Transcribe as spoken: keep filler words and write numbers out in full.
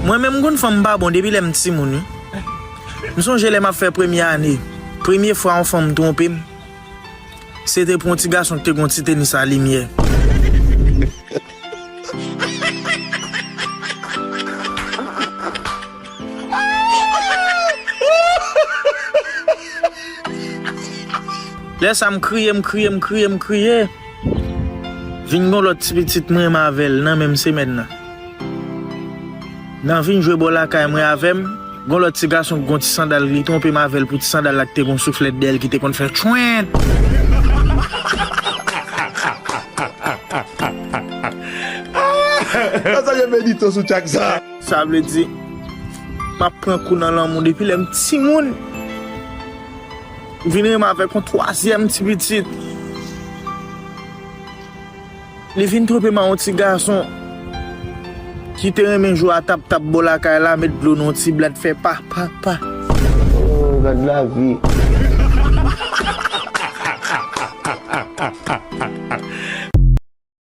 Mwen menm, m konn fanm pa bon depi lè m timoun, wi. M sonje lè m ap fè premye ane. Premye fwa yon fanm twonpe m, se te pou yon ti gason ki te gen yon ti tenis a limyè. Lè sa, m kriye, m kriye, m kriye, m kriye. Vin gen yon lòt ti pitit mwen renmen avè l nan menm semèn nan. Nan vin jwe bò lakay mwen avè m, gen yon lòt ti gason ki gen yon ti sandal, li twonpe m avè l pou ti sandal la ki te gen yon souflèt dèyè l ki te konn fè tchwent. Sa, sa gen medito sou tchak sa. Sa vle di, m ap pran kou nan lanmou depi lè m timoun. Vin renmen avèk yon twazyèm ti pitit. Li vin twonpe m a yon ti gason ki te renmen jwe a tap tap bò lakay la, met dlo nan yon ti blad, fè pa, pa, pa. Oh, gad lavi.